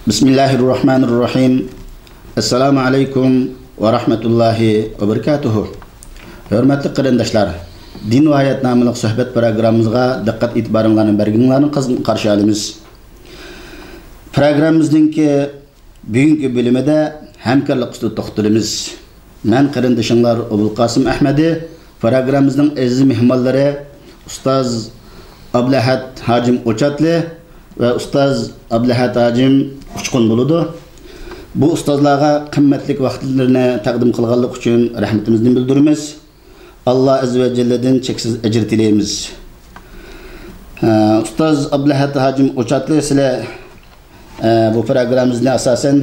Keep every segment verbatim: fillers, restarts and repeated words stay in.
بىسمىللاھىررەھمانىررەھىم. ئەسسالامۇ ئەلەيكۇم ۋە رەھمەتۇللاھى ۋە بەرىكاتۇھۇ. ھۆرمەتلىك قېرىنداشلار، دىن ۋە ھايات ناملىق سۆھبەت پروگراممىمىزغا دىققەت ئېتىبارىڭلارنى بەرگىنىڭلارنى قىزغىن قارشى ئالىمىز. پروگراممىمىزنىڭكى بۈگۈنكى بۆلۈمىدە ھەمكارلىق ئۈستىدە توختىلىمىز. مەن قېرىندىشىڭلار ئوبۇلقاسىم ئەھمەدى، پروگراممىمىزنىڭ ئەزىز مېھمانلىرى ئۇستاز ئابلەھەت ھاجىم ئوچاتلى ۋە ئۇستاز ئابلەھەت ھاجىم ئۇچقۇن بولىدۇ. بۇ ئۇستازلارغا قىممەتلىك ۋاقىتلىرىنى تەقدىم قىلغانلىقى ئۈچۈن رەھمىتىمىزنى بىلدۈرىمىز. ئاللا ئەززە ۋە جەللىدىن چەكسىز ئەجىر تىلەيمىز. ئە، ئۇستاز ئابلەھەت ھاجىم ئوچاتلى، سىلەر، ئە، بۇ پروگراممىمىزنى ئاساسەن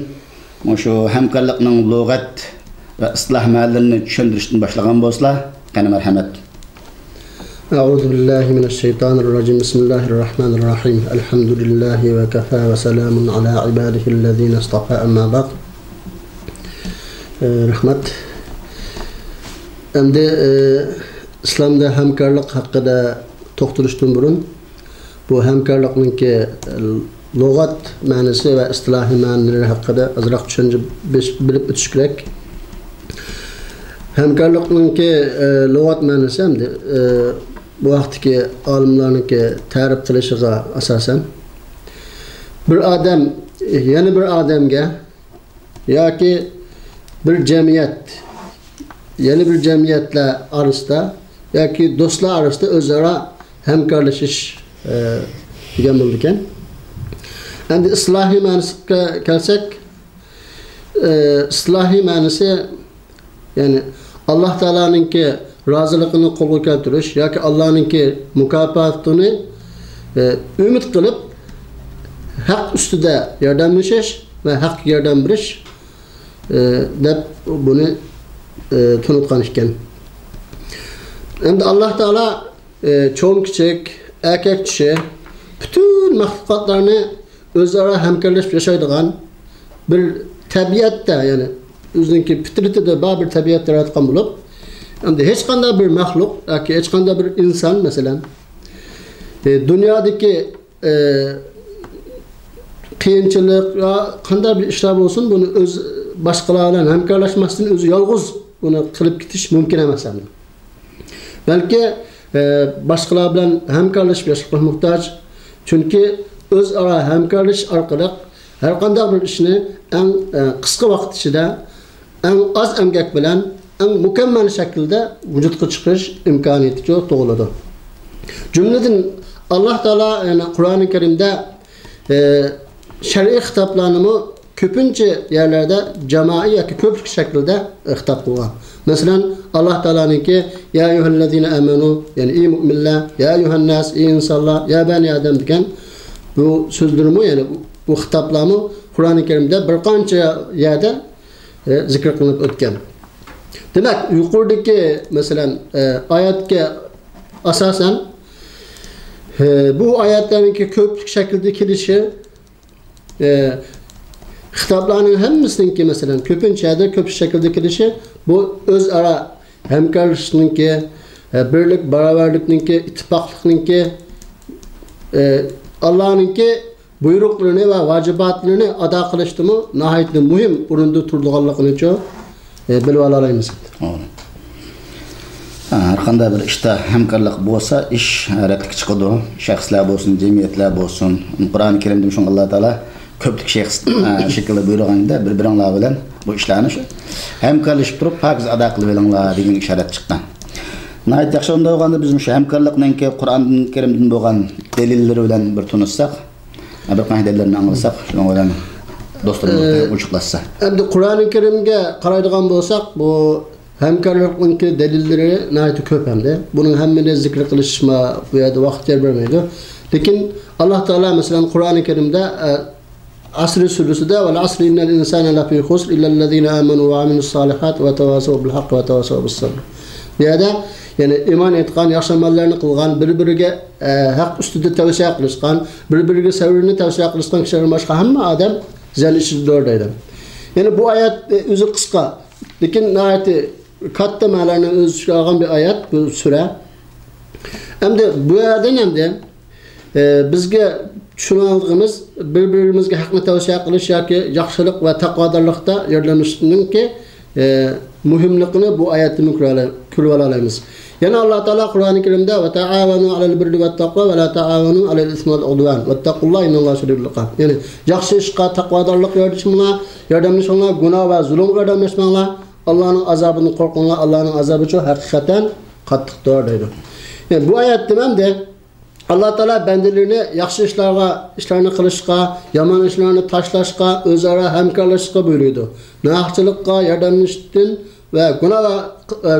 مۇشۇ ھەمكارلىقنىڭ لۇغەت ۋە ئىستىلاھ مەنىلىرىنى چۈشەندۈرۈشتىن باشلىغان بولسىلا، قېنى مەرھەمەت. أعوذ بالله من الشيطان الرجيم. بسم الله الرحمن الرحيم. الحمد لله وكفى وسلام على عباده الذين اصطفى، أما بعد. ئە، رەھمەت. ئەمدى، ئە، ئىسلامدا ھەمكارلىق ھەققىدە توختىلىشتىن بۇرۇن، بۇ ھەمكارلىقنىڭكى، ئە، لۇغەت مەنىسى ۋە ئىستىلاھىي مەنىلىرى ھەققىدە ئازراق چۈشەنچە بېش-، بىلىپ ئۆتۈش كېرەك. ھەمكارلىقنىڭكى، ئە، لۇغەت مەنىسى ئەمدى، ئە، بۇ ھەقتىكى ئالىملارنىڭكى تەرىپ قىلىشىغا ئاساسەن، بىر ئادەم يەنە بىر ئادەمگە ياكى بىر جەمئىيەت، يەنە بىر جەمئىيەتلەر ئارىسىدا ياكى دوستلار ئارىسىدا ئۆزئارا ھەمكارلىشىش، ئە، دېگەن بولىدىكەن. ئەمدى ئىسلاھىي مەنىسىگە كەلسەك، ئە، ئىسلاھىي مەنىسى، يەنى ئاللا تائالانىڭكى رازىلىقىنى قولغا كەلتۈرۈش ياكى ئاللانىڭكى مۇكاپاتىنى، ئە، ئۈمىد قىلىپ، ھەق ئۈستىدە ياردەملىشىش ۋە ھەققە ياردەم بېرىش، ئە، دەپ بۇنى، ئە، تونۇتقان ئىكەن. ئەمدى ئاللا تائالا، ئە، چوڭ كىچىك، ئەركەك چىشى، پۈتۈن مەخلۇقاتلارنى ئۆزئارا ھەمكارلىشىپ ياشايدىغان بىر تەبىئەتتە، يەنى ئۆزىنىڭكى پىترىتىدە بار بىر تەبىئەتتە ياراتقان بولۇپ، ئەمدى ھېچقانداق بىر مەخلۇق ياكى ھېچقانداق بىر ئىنسان، مەسىلەن، ئە، دۇنيادىكى، ئە، قىيىنچىلىق يا قانداق بىر ئىشلار بولسۇن، بۇنى ئۆز باشقىلار بىلەن ھەمكارلاشماستىن ئۆزى يالغۇز بۇنى قىلىپ كېتىش مۇمكىن ئەمەس ئەمدى. بەلكى، ئە، باشقىلار بىلەن ھەمكارلىشىپ ياشاشقا موھتاج. چۈنكى ئۆزئارا ھەمكارلىشىش ئارقىلىق ھەرقانداق بىر ئىشنى ئەڭ، ئە، قىسقا ۋاقىت ئىچىدە، ئەڭ ئاز ئەمگەك بىلەن، ئەڭ مۇكەممەل شەكىلدە ۋۇجۇدقا چىقىرىش ئىمكانىيىتى تۇغۇلىدۇ. جۈملىدىن، ئاللا تائالا، يەنى قۇرئانى كەرىمدە، ئە، شەرئىي خىتابلارنىمۇ كۆپىنچە يەرلەردە جامائىي ياكى كۆپلۈك شەكلىدە خىتاب قىلغان. مەسىلەن، ئاللا تائالانىڭكى، يا ئەييۇھەللەزىنە ئامەنۇ، يەنى ئەي مۆمىنلەر، يا ئەييۇھەنناس، ئەي ئىنسانلار، يا بەنى ئادەم دېگەن بۇ سۆزلىرىمۇ، يەنى بۇ خىتابلارمۇ قۇرئانى كەرىمدە بىر قانچە يەردە، ئە، زىكىر قىلىنىپ ئۆتكەن. دېمەك، يۇقىرىدىكى، مەسىلەن، ئە، ئايەتكە ئاساسەن، ئە، بۇ ئايەتلەرنىڭكى كۆپلۈك شەكىلدە كېلىشى، ئە، خىتابلارنىڭ ھەممىسىنىڭكى، مەسىلەن، كۆپىنچە يەردە كۆپ شەكىلدە كېلىشى، بۇ ئۆزئارا ھەمكارلىشىشنىڭكى، ئە، بىرلىك، باراۋەرلىكنىڭكى، ئىتتىپاقلىقنىڭكى، ئە، ئاللانىڭكى بۇيرۇقلىرىنى ۋە ۋاجىباتلىرىنى ئادا قىلىشتىمۇ ناھايىتى مۇھىم ئورۇندا تۇرىدىغانلىقىنىچۇ، ئە، بىلىۋالالايمىز. توغرا. ھە، ھەر قانداق بىر ئىشتا ھەمكارلىق بولسا، ئىش رەتلىككە چىقىدۇ. شەخسلەر بولسۇن، جەمئىيەتلەر بولسۇن. قۇرئانى كەرىمدە شۇڭا ئاللا تائالا كۆپلۈك شەخس، ھە، شەكىلدە بۇيرۇغاندا، بىر-بىرىڭلار بىلەن بۇ ئىشلارنى شۇ ھەمكارلىشىپ تۇرۇپ پاكىز ئادا قىلىۋېلىڭلار دېگەن ئىشارەت چىققان. ناھايىتى ياخشى. ئۇنداق بولغاندا بىز مۇشۇ ھەمكارلىقنىڭكى قۇرئان كەرىمدىن بولغان دەلىللىرى بىلەن بىر تونۇشساق، بىر قانچە دەلىللەرنى ئاڭلىساق، شۇنىڭ بىلەن دوستلىرىمىز ئە، ئوچۇقلاشسا. ئەمدى قۇرئانى كەرىمگە قارايدىغان بولساق، بۇ ھەمكارلىقنىڭكى دەلىللىرى ناھايىتى كۆپ ئەمدى. بۇنىڭ ھەممىنى زىكىر قىلىشىمۇ بۇ يەردە ۋاقىت يار بەرمەيدۇ. لېكىن ئاللا تائالا، مەسىلەن، قۇرئانى كەرىمدە، ئە، ئەسرى سۈرىسىدە، ۋەل ئەسرى ئىننەل ئىنسانە لەفى خۇسر ئىللەللەزىنە ئامەنۇ ۋە ئامىلۇس سالىھات ۋە تەۋاسەۋ بىل ھەققى ۋە تەۋاسەۋ بىس سەبر. بۇ يەردە، يەنى ئىمان ئېيتقان، ياخشى ئەمەللەرنى قىلغان، بىر-بىرىگە، ئە، ھەق ئۈستىدە تەۋسىيە قىلىشقان، بىر-بىرىگە سەۋرنى تەۋسىيە قىلىشقان كىشىلەردىن باشقا ھەممە ئادەم زىيان ئىچىدىدۇر دەيدۇ. يەنى بۇ ئايەت، ئە، ئۆزى قىسقا، لېكىن ناھايىتى كاتتا مەنىلەرنى ئۆز ئىچىگە ئالغان بىر ئايەت، بۇ سۈرە. ئەمدى بۇ يەردىن ئەمدى، ئە، بىزگە چۈشىنىۋالغىنىمىز، بىر-بىرىمىزگە ھەقنى تەۋسىيە قىلىش ياكى ياخشىلىق ۋە تەقۋادارلىقتا ياردەملىشىشنىڭكى، ئە، مۇھىملىقىنى بۇ ئايەتتىن كۆرۈۋالا-، كۆرۈۋالالايمىز. يەنە ئاللا تائالا قۇرئانى كەرىمدە، «ۋە تائاۋەنۇ ئەلەل بىررى ۋەتتەقۋا ۋە لا تائاۋەنۇ ئەلەل ئىسمى ۋەل ئۇدۋان ۋەتتەقۇللاھ ئىننەللاھە شەدىدۇل ئىقاب.» يەنى ياخشى ئىشقا، تەقۋادارلىققا ياردىشىڭلار، ياردەملىشىڭلار، گۇناھ ۋە زۇلۇمغا ياردەملەشمەڭلار، ئاللانىڭ ئازابىدىن قورقۇڭلار، ئاللانىڭ ئازابىچۇ ھەقىقەتەن قاتتىقتۇر دەيدۇ. يەنى بۇ ئايەتتە ئەمدى ئاللا تائالا بەندىلىرىنى ياخشى ئىشلارغا، ئىشلارنى قىلىشقا، يامان ئىشلارنى تاشلاشقا، ئۆزئارا ھەمكارلىشىشقا بۇيرۇيدۇ. ناھەقچىلىققا ياردەملىشىشتىن ۋە گۇناھ،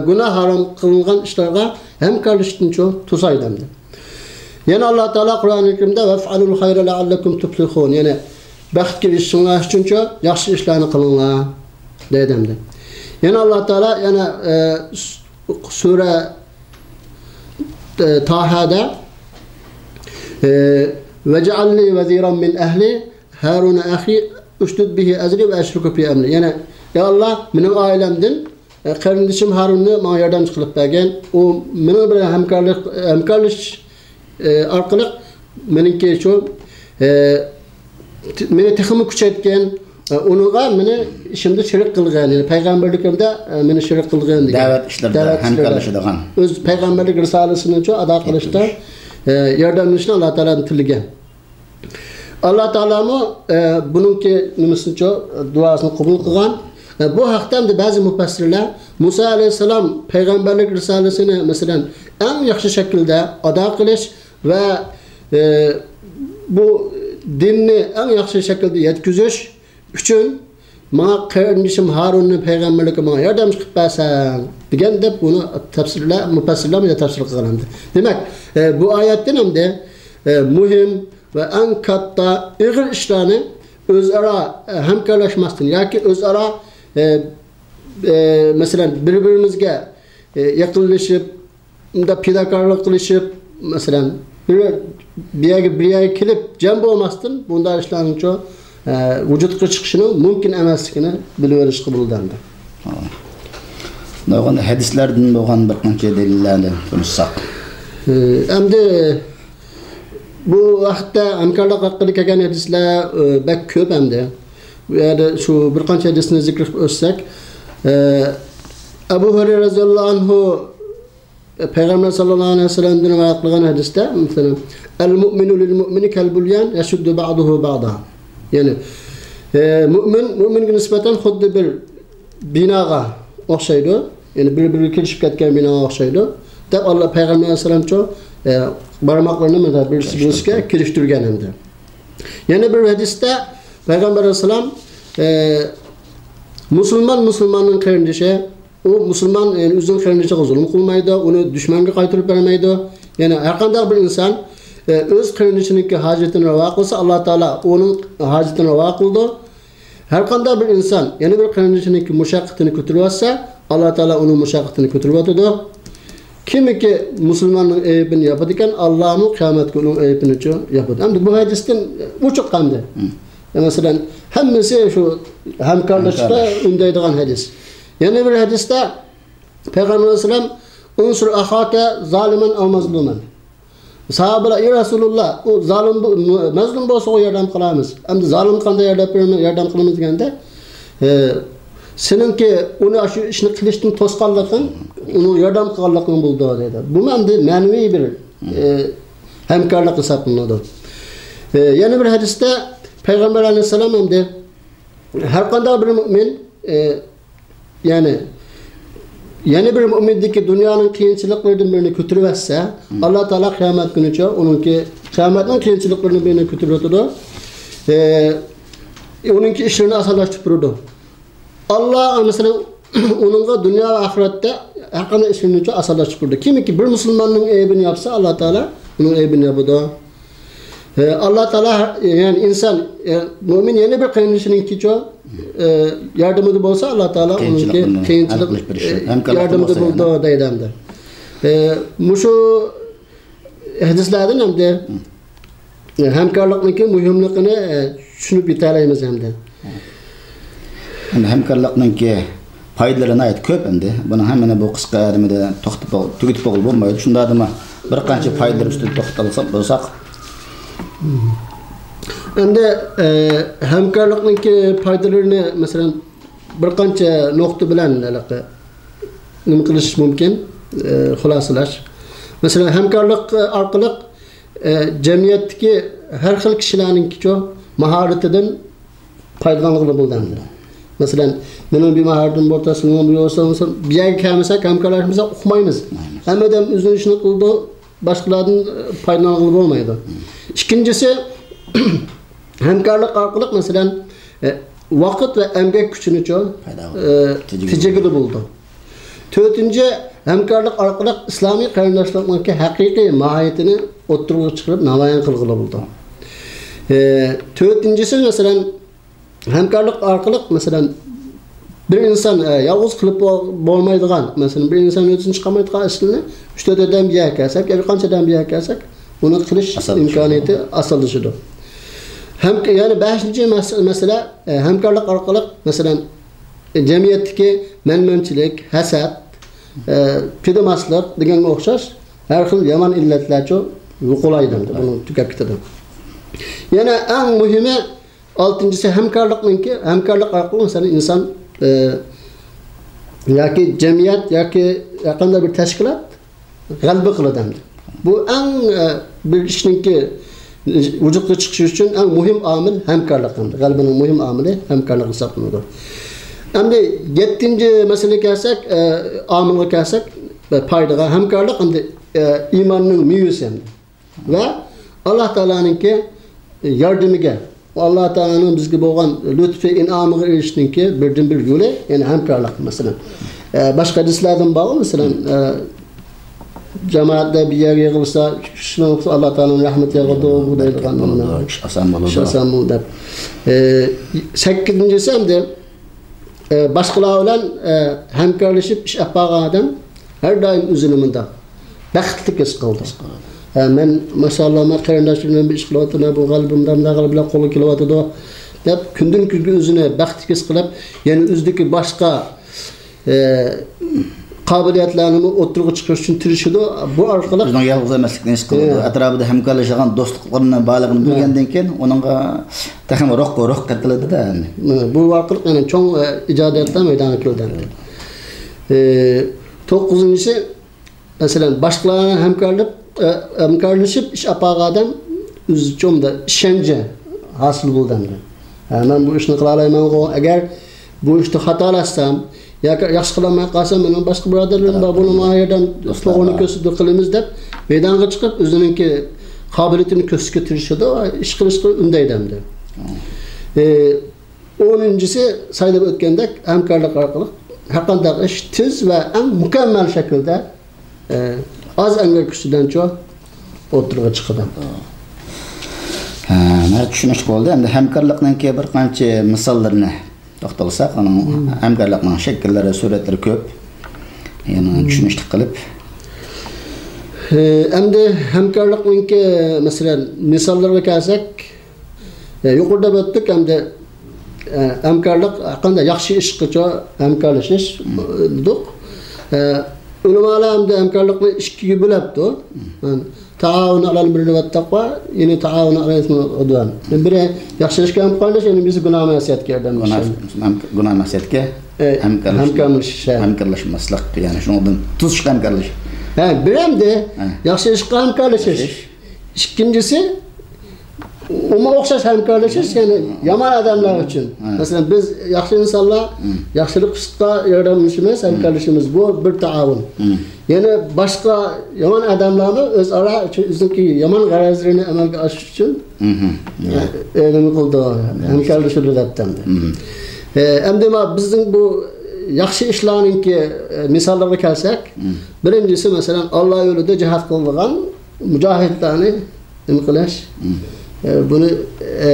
گۇناھ ھارام قىلىنغان ئىشلارغا ھەمكارلىشىشتىنچۇ توسايدۇ ئەمدى. يەنە ئاللا تائالا قۇرئانى كەرىمدە، «ۋەفئەلۇل خەيرە لەئەللەكۇم تۇفلىھۇن.» يەنى بەختكە ئېرىشىشىڭلار ئۈچۈنچۇ ياخشى ئىشلارنى قىلىڭلار دەيدۇ ئەمدى. يەنە ئاللا تائالا يەنە، ئە، سۈرە، ئە، تاھادا، ئە، «ۋەجئەل لى ۋەزىرەن مىن ئەھلى ھارۇنە ئەخى ئۇشدۇد بىھى ئەزرى ۋە ئەشرىكھۇ فى ئەمرى.» يەنى، يا ئاللا، مېنىڭ ئائىلەمدىن، ئە، قېرىندىشىم ھارۇننى ماڭا ياردەمچى قىلىپ بەرگىن. ئۇ مېنىڭ بىلەن ھەمكارلىق، ھەمكارلىشىش ئارقىلىق مېنىڭكى شۇ، ئە، ت-، مېنى تېخىمۇ كۈچەيتكەن، ئە، ئۇنىڭغا مېنى ئىشىمدا شېرىك قىلغىن، يەنى پەيغەمبەرلىكىمدە، ئە، مېنى شېرىك قىلغىن دېگەن. دەۋەت ئىشلىرىدا دەۋەت ئىشلىرىدا ھەمكارلىشىدىغان. ئۆز پەيغەمبەرلىك رىسالىسىنىچۇ ئادا قىلىشتا، ئە، ياردەملىشىشنى ئاللا تائالادىن تىلىگەن. ئاللا تائالامۇ، ئە، بۇنىڭكى نېمىسىنىچۇ، دۇئاسىنى قوبۇل قىلغان. ئە، بۇ ھەقتە ئەمدى بەزى مۇپەسسىرلەر مۇسا ئەلەيھىسسالام پەيغەمبەرلىك رىسالىسىنى، مەسىلەن، ئەڭ ياخشى شەكىلدە ئادا قىلىش ۋە، ئە، بۇ دىننى ئەڭ ياخشى شەكىلدە يەتكۈزۈش ئۈچۈن ماڭا قېرىندىشىم ھارۇننى پەيغەمبەرلىككە ماڭا ياردەمچى قىلىپ بەرسەڭ دېگەن دەپ بۇنى تەپسىرلەر، مۇپەسسىرلەر بۇنى تەپسىر قىلغان ئەمدى. دېمەك، ئە، بۇ ئايەتتىن ئەمدى، ئە، مۇھىم ۋە ئەڭ كاتتا ئېغىر ئىشلارنى ئۆزئارا، ئە، ھەمكارلاشماستىن ياكى ئۆزئارا، ئە، ئە، مەسىلەن، بىر-بىرىمىزگە، ئە، يېقىنلىشىپ، ئۇنداق پىداكارلىق قىلىشىپ، مەسىلەن، بىر، بىر يەرگە، بىر يەرگە كېلىپ جەم بولماستىن، بۇنداق ئىشلارنىڭچۇ، ئە، ۋۇجۇدقا چىقىشىنىڭ مۇمكىن ئەمەسلىكىنى بىلىۋېلىشقا بولىدۇ ئەمدى. نۇرغۇن ھەدىسلەردىن بولغان بىر قانچە دەلىللەرنى تونۇشساق. ئە، ئەمدى بۇ ھەقتە ھەمكارلىق ھەققىدە كەلگەن ھەدىسلەر، ئە، بەك كۆپ ئەمدى. بۇ يەردە شۇ بىر قانچە ھەدىسنى زىكىر قىلىپ ئۆتسەك، ئە، ئەبۇ ھۇرەيرە رەزىياللاھۇ ئەنھۇ پەيغەمبەر ساللاللاھۇ ئەلەيھى ۋەسەللەمدىن رىۋايەت قىلغان ھەدىستە، مەسىلەن، «ئەل مۇئمىنۇ لىل مۇئمىنى كەل بۇنيان يەشۇددۇ بەئدۇھۇ بەئدا.» يەنى، ئە، مۇئمىن مۇئمىنگە نىسبەتەن خۇددى بىر بىناغا ئوخشايدۇ. يەنى بىر-بىرىگە كېلىشىپ كەتكەن بىناغا ئوخشايدۇ دەپ ئاللا پەيغەمبەر ئەلەيھىسسالامچۇ، ئە، بارماقلىرىنى مۇنداق بىرسى بىرسىگە كېلىشتۈرگەن ئەمدى. يەنە بىر ھەدىستە پەيغەمبەر ئەلەيھىسسالام، ئە، مۇسۇلمان مۇسۇلماننىڭ قېرىندىشى، ئۇ مۇسۇلمان، يەنى ئۆزىنىڭ قېرىندىشىغا زۇلۇم قىلمايدۇ، ئۇنى دۈشمەنگە قايتۇرۇپ بەرمەيدۇ. يەنى ھەرقانداق بىر ئىنسان، ئە، ئۆز قېرىندىشىنىڭكى ھاجىتىنى راۋا قىلسا، ئاللا تائالا ئۇنىڭ ھاجىتىنى راۋا قىلىدۇ. ھەرقانداق بىر ئىنسان يەنە بىر قېرىندىشىنىڭكى مۇشەققىتىنى كۆتۈرۈۋەتسە، ئاللا تائالا ئۇنىڭ مۇشەققىتىنى كۆتۈرۈۋاتىدۇ. كىمكى مۇسۇلماننىڭ ئەيىبىنى ياپىدىكەن، ئاللامۇ قىيامەت كۈنى ئۇنىڭ ئەيىبىنىچۇ ياپىدۇ. ئەمدى بۇ ھەدىستىن ئوچۇق ئەمدى. مم. مەسىلەن، ھەممىسى شۇ ھەمكارلىشىشقا ھەمكارلىشىش. ئۈندەيدىغان ھەدىس. يەنە بىر ھەدىستە پەيغەمبەر ئەلەيھىسسالام، «ئۇنسۇر ئەخاكە زالىمەن ئەۋ مەزلۇمەن.» ساھابىلەر، «ئەي رەسۇلۇللا، ئۇ زالىم بو-، مەزلۇم بولسىغۇ ياردەم قىلىمىز. ئەمدى زالىمغا قانداق ياردەم قىلىمىز؟» ياردەم قىلىمىز دېگەندە، ئە، «سېنىڭكى ئۇنى شۇ ئىشنى قىلىشتىن توسقانلىقىڭ، ئۇنىڭ ياردەم قىلغانلىقىڭ بولىدۇ» دەيدۇ. بۇمۇ ئەمدى مەنىۋى بىر، ئە، ھەمكارلىق ھېسابلىنىدۇ. ئە، يەنە بىر ھەدىستە پەيغەمبەر ئەلەيھىسسالام ئەمدى ھەرقانداق بىر مۇئمىن، ئە، يەنى، يەنە بىر مۇئمىندىكى دۇنيانىڭ قىيىنچىلىقلىرىدىن بىرىنى كۆتۈرۈۋەتسە، مم. ئاللا تائالا قىيامەت كۈنىچۇ ئۇنىڭكى، قىيامەتنىڭ قىيىنچىلىقلىرىدىن بىرىنى كۆتۈرۈۋېتىدۇ. ئە، ئۇنىڭكى ئىشلىرىنى ئاسانلاشتۇرۇپ بېرىدۇ. ئاللا، مەسىلەن، ئۇنىڭغا دۇنيا ۋە ئاخىرەتتە ھەرقانداق ئىشلىرىنىچۇ ئاسانلاشتۇرۇپ بېرىدۇ. كىمكى بىر مۇسۇلماننىڭ ئەيىبىنى ياپسا، ئاللا تائالا ئۇنىڭ ئەيىبىنى ياپىدۇ. ئە، ئاللا تائالا، يەنى ئىنسان، ئە، مۇئمىن يەنە بىر قېرىندىشىنىڭكىچۇ، ئە، ياردىمىدە بولسا، ئاللا تائالا ئۇنىڭكى قىيىنچىلىقلىرىنى قىيىنچىلىق، ھەل قىلىش بىر ئىشى، ئە، ھەمكارلىق ياردىمىدە بولسا بولىدۇ يەنە. دەيدۇ ئەمدى. ئە، مۇشۇ ھەدىسلەردىن ئەمدى، ئە، ھەمكارلىقنىڭكى مۇھىملىقىنى، ئە، چۈشىنىپ يېتەلەيمىز ئەمدى. ئەمدى ھەمكارلىقنىڭكى پايدىلىرى ناھايىتى كۆپ ئەمدى. بۇنى ھەممىنى بۇ قىسقا نېمىدە توختىتىپ بول-، تۈگىتىپ بولغىلى بولمايدۇ. شۇنداق دېمە، بىر قانچە پايدىلىرى ئۈستىدە توختالساق، بولساق. ئەمدى، ئە، ھەمكارلىقنىڭكى پايدىلىرىنى، مەسىلەن، بىر قانچە نۇقتا بىلەن ھېلىقى نېمە قىلىش مۇمكىن، ئە، خۇلاسىلاش. مەسىلەن، ھەمكارلىق ئارقىلىق، ئە، جەمئىيەتتىكى ھەر خىل كىشىلەرنىڭكىچۇ ماھارىتىدىن پايدىلانغىلى بولىدۇ ئەمدى. مەسىلەن، مېنىڭ بىر ماھارىتىم بولسا، سېنىڭ بىر بولسا، بىر يەرگە كەلمىسەك، ھەمكارلاشمىساق ئۇقمايمىز. ئۇقمايمىز. ھەممە ئادەم ئۆزىنىڭ ئىشىنى قىلىدۇ، باشقىلاردىن، ئە، پايدىلانغىلى بولمايدۇ. ئىككىنچىسى، ھەمكارلىق ئارقىلىق، مەسىلەن، ئە، ۋاقىت ۋە ئەمگەك كۈچىنىچۇ، پايدا، ئە، تېجىگىلى، تېجىگىلى بولىدۇ. تۆتىنچى، ھەمكارلىق ئارقىلىق ئىسلامىي قېرىنداشلىقنىڭكى ھەقىقىي ماھىيىتىنى ئوتتۇرىغا چىقىرىپ نامايان قىلغىلى بولىدۇ. ئە، تۆتىنچىسى، مەسىلەن، ھەمكارلىق ئارقىلىق، مەسىلەن، بىر ئىنسان، ئە، يالغۇز قىلىپ بول-، بولمايدىغان، مەسىلەن، بىر ئىنسان ئۆزىدىن چىقالمايدىغان ئىشلارنى ئۈچ تۆت ئادەم بىر يەرگە كەلسەك ياكى قانچە ئادەم بىر يەرگە كەلسەك، ئۇنى قىلىش ئاسانلىشىدۇ. ئىمكانىيىتى ئاسانلىشىدۇ. ھەم، يەنە بەشىنچى مەس-، مەسىلە، ئە، ھەمكارلىق ئارقىلىق، مەسىلەن، جەمئىيەتتىكى مەنمەنچىلىك، ھەسەت، ئە، پىدىماسلىق دېگەنگە ئوخشاش ھەر خىل يامان ئىللەتلەرچۇ يوقىلايدۇ، بۇنى تۈگەپ كېتىدۇ. يەنە ئەڭ مۇھىمى، ئالتىنچىسى ھەمكارلىقنىڭكى، ھەمكارلىق ئارقىلىق، مەسىلەن، ئىنسان، ئە، ياكى جەمئىيەت ياكى ھەرقانداق بىر تەشكىلات غەلىبە قىلىدۇ ئەمدى. بۇ ئەڭ، ئە، بىر ئىشنىڭكى ۋۇجۇدقا چىقىشى ئۈچۈن ئەڭ مۇھىم ئامىل ھەمكارلىق ئەمدى. غەلىبىنىڭ مۇھىم ئامىلى ھەمكارلىق ھېسابلىنىدۇ. ئەمدى يەتتىنچى مەسىلىگە كەلسەك، ئە، ئامىلغا كەلسەك، پايدىغا ھەمكارلىق ئەمدى، ئە، ئىماننىڭ مېۋىسى ئەمدى. ۋە ئاللا تائالانىڭكى ياردىمىگە، ئاللا تائالانىڭ بىزگە بولغان لۇتپى، ئىنئامىغا ئېرىشىشنىڭكى بىردىنبىر يولى، يەنى ھەمكارلىق، مەسىلەن. ئە، باشقا ھەدىسلەردىن بارغۇ، مەسىلەن، ئە، جامائەتلەر بىر يەرگە يىغىلسا، شۇنىڭ ئۈچۈن ئاللا تائالانىڭ رەھمىتى ياغىدۇ، بۇ دەيدىغان نېمىلەر. ئىش ئاسان بولىدۇ. ئىش ئاسان بولىدۇ دەپ. ئە، سەككىزىنچىسى ئەمدى، ئە، باشقىلار بىلەن، ئە، ھەمكارلىشىپ ئىش ئېلىپ بارغان ئادەم ھەر دائىم ئۆزىنى مۇنداق بەختلىك ھېس قىلىدۇ. ھە، مەن، ماشائاللا، مەن قېرىنداشلىرىم بىلەن بىر ئىش قىلىۋاتىمەن، بۇ غەلىبە مۇنداق، مۇنداق غەلىبىلەر قولغا كېلىۋاتىدۇ، دەپ كۈندىن كۈنگە ئۆزىنى بەختلىك ھېس قىلىپ، يەنە ئۆزىدىكى باشقا، ئە، قابىلىيەتلەرنىمۇ ئوتتۇرىغا چىقىرىش ئۈچۈن تىرىشىدۇ. بۇ ئارقىلىق ئۆزىنىڭ يالغۇز ئەمەسلىكىنى ھېس قىلىدۇ. ھە. ئەتراپىدا ھەمكارلىشىدىغان دوستلۇقلىرىنىڭ بارلىقىنى ھە. بىلگەندىن كېيىن، ئۇنىڭغا تېخىمۇ روھ، روھ قېتىلىدۇ-دە ئەمدى. بۇ ئارقىلىق يەنە چوڭ، ئە، ئىجادىيەتلەر مەيدانغا كېلىدۇ ئەمدى. ئە، توققۇزىنچىسى، مەسىلەن، باشقىلار بىلەن ھەمكارلىق، ئە، ھەمكارلىشىپ ئىش ئېلىپ بارغان ئادەم ئۆزىچە ئىشەنچ ھاسىل بولىدۇ ئەمدى. ھە، مەن بۇ ئىشنى قىلالايمەنغۇ، ئەگەر بۇ ئىشتا خاتالاشسام ياكى ياخشى قىلالماي قالسام، مېنىڭ باشقا بۇرادەرلىرىم بار، بۇلار ماڭا ياردەم، دوستلار توغرىنى بار. كۆرسىتىدۇ، قىلىمىز دەپ مەيدانغا چىقىپ، ئۆزىنىڭكى قابىلىيىتىنى كۆرسىتىشكە تىرىشىدۇ، ئىش قىلىشقا ئۈندەيدۇ ئەمدى. ئە، ئونىنچىسى، سايلاپ ئۆتكەندەك، ھەمكارلىق ئارقىلىق ھەرقانداق ئىش تېز ۋە ئەڭ مۇكەممەل شەكىلدە، ئە، ئاز ئەمگەك كۈچى بىلەنچۇ ئوتتۇرىغا چىقىدۇ. ھە، مانا چۈشىنىشلىك بولدى. ئەمدى ھەمكارلىقنىڭكى بىر قانچە مىساللىرىنى توختالساق، ئۇنىڭ ھەمكارلىقنىڭ شەكىللىرى، سۈرەتلىرى كۆپ. يەنە چۈشىنىشلىك قىلىپ. ئە، ئەمدى ھەمكارلىقنىڭكى، مەسىلەن، مىساللىرىغا كەلسەك، ئە، يۇقىرىدا ئۆتتۇق، ئەمدى، ئە، ھەمكارلىق، قانداق ياخشى ئىشقىچۇ ھەمكارلىشىش دېدۇق. ئە، ئۆلىمالار ئەمدى ھەمكارلىقنى ئىككىگە بۆلۈپتۇ. تائاۋۇن ئەلەل بىررى ۋەت تەقۋا، يەنى تائاۋۇن ئەلەل ئىسمى ۋەل ئۇدۋان. بىرى ياخشى ئىشقا ھەمكارلىشىش، يەنە بىرسى گۇناھ مەسىيەتكە ياردەم بېرىش. گۇناھ، گۇناھ مەسىيەتكە ئە، ھەمكارلىشىش. ھەمكارلىشىش، ھە. ھەمكارلاشماسلىق، يەنى شۇنىڭدىن توسۇشقا ھەمكارلىشىش. ھە، بىرەمدە ھە. ياخشى ئىشقا ھەمكارلىشىش. ياخشى ئىش. ئىككىنچىسى، ئۇمۇ ئوخشاش ھەمكارلىشىش، يەنى يامان ئادەملەر ئۈچۈن. ھە. مەسىلەن، بىز ياخشى ئىنسانلار، ھە. ياخشىلىق ئىشقا ياردەملىشىمىز، ھە. ھەمكارلىشىمىز. بۇ بىر تائاۋۇن. ھە. يەنە باشقا يامان ئادەملەرمۇ ئۆزئارا ئۆزىنىڭكى يامان غەرەزلىرىنى ئەمەلگە ئاشۇرۇش ئۈچۈن، ھە. ئە، نېمە قىلىدۇ، ھەمكارلىشىدۇ دەپتۇ ئەمدى. ھە. ئە، ئەمدى ما بىزنىڭ بۇ ياخشى ئىشلارنىڭكى، ئە، مىساللىرىغا كەلسەك، ھە. بىرىنچىسى، مەسىلەن، ئاللا يولىدا جىھاد قىلىدىغان مۇجاھىدلارنى نېمە قىلىش؟ ئە، بۇنى، ئە،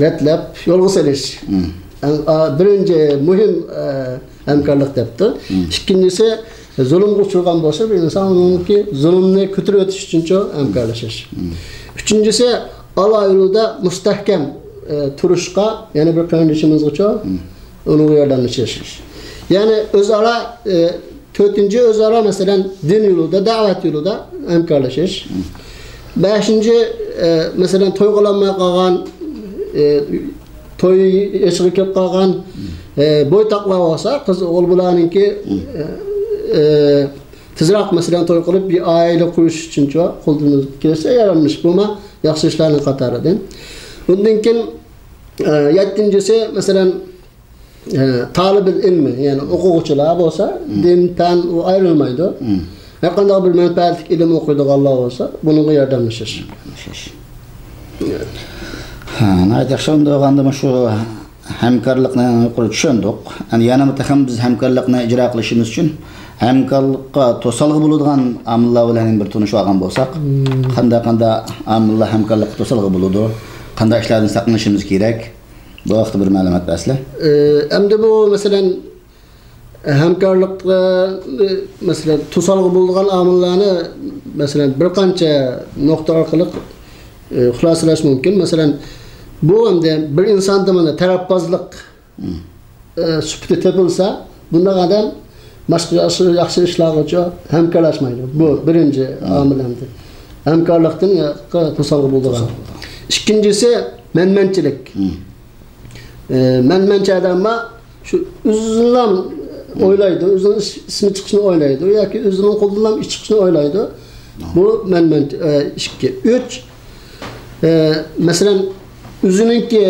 رەتلەپ يولغا سېلىش. ئەڭ، ئا، بىرىنچى مۇھىم، ئە، ھەمكارلىق دەپتۇ. ئىككىنچىسى، زۇلۇمغا ئۇچرىغان بولسا بىر ئىنسان، ئۇنىڭكى زۇلۇمنى كۆتۈرۈۋېتىش ئۈچۈنچۇ ھەمكارلىشىش. ئۈچىنچىسى، ئاللا يولىدا مۇستەھكەم، ئە، تۇرۇشقا، يەنە بىر قېرىندىشىمىزغىچۇ ئۇنىڭغا ياردەملىشىش. يەنى ئۆزئارا، ئە، تۆتىنچى، ئۆزئارا، مەسىلەن، دىن يولىدا، دەۋەت يولىدا ھەمكارلىشىش. بەشىنچى، ئە، مەسىلەن، توي قىلالماي قالغان ئە، توي يېشىغا كېلىپ قالغان، ئە، بويتاقلار بولسا، قىز ئوغۇل بۇلارنىڭكى، ئە، ئە، تېزراق، مەسىلەن، توي قىلىپ، بىر ئائىلە قۇرۇش ئۈچۈنچۇ قولدىن كېلسە ياراملىش، بۇمۇ ياخشى ئىشلارنىڭ قاتارىدىن. ئۇندىن كېيىن، ئە، يەتتىنچىسى، مەسىلەن، ئە، تالىبىل ئىلمى، يەنى ئوقۇغۇچىلار بولسا، دىن، پەن، ئۇ ئايرىلمايدۇ. ھەرقانداق بىر مەنپەئەتلىك ئىلىم ئوقۇيدىغانلار بولسا، بۇنىڭغا ياردەملىشىش. ھە، ناھايىتى ياخشى. ئەمدى بولغاندا مۇشۇ ھەمكارلىقنى يۇقىرى چۈشەندۇق. ئەمدى يەنە بىر تېخىمۇ بىز ھەمكارلىقنى ئىجرا قىلىشىمىز ئۈچۈن ھەمكارلىققا توسالغۇ بولىدىغان ئامىللار بىلەن بىر تونۇشۇپ ئالغان بولساق، قانداق، قانداق ئامىللار ھەمكارلىققا توسالغۇ بولىدۇ؟ قانداق ئىشلاردىن ساقلىنىشىمىز كېرەك؟ بۇ ھەقتە بىر مەلۇمات بەرسىلە. ئە، ئەمدى بۇ، مەسىلەن، ھەمكارلىققا، ئە، مەسىلەن، توسالغۇ بولىدىغان ئامىللارنى، مەسىلەن، بىر قانچە نۇقتا ئارقىلىق، ئە، خۇلاسىلەش مۇمكىن. مەسىلەن، بۇ ئەمدى بىر ئىنساندا مانا تەرەپبازلىق، ئە، سۈپىتى تېپىلسا، بۇنداق ئادەم باشقا ياخشى، ياخشى ئىشلارغىچۇ ھەمكارلاشمايدۇ. بۇ بىرىنچى ئامىل ئەمدى. ھەمكارلىقتىن، ئە، توسالغۇ بولىدىغان. توسالغۇ بولىدىغان. ئىككىنچىسى، مەنمەنچىلىك. ئە، مەنمەنچە ئادەم بار، شۇ ئۆزىنىڭ ئويلايدۇ، ئۆزىنىڭ ئىس-، ئىسمى چىقىشىنى ئويلايدۇ ياكى ئۆزىنىڭ قولىدىن ئىش چىقىشىنى ئويلايدۇ. بۇ مەنمەن، ئە، ئىككى. ئۈچ، ئە، مەسىلەن، ئۆزىنىڭكى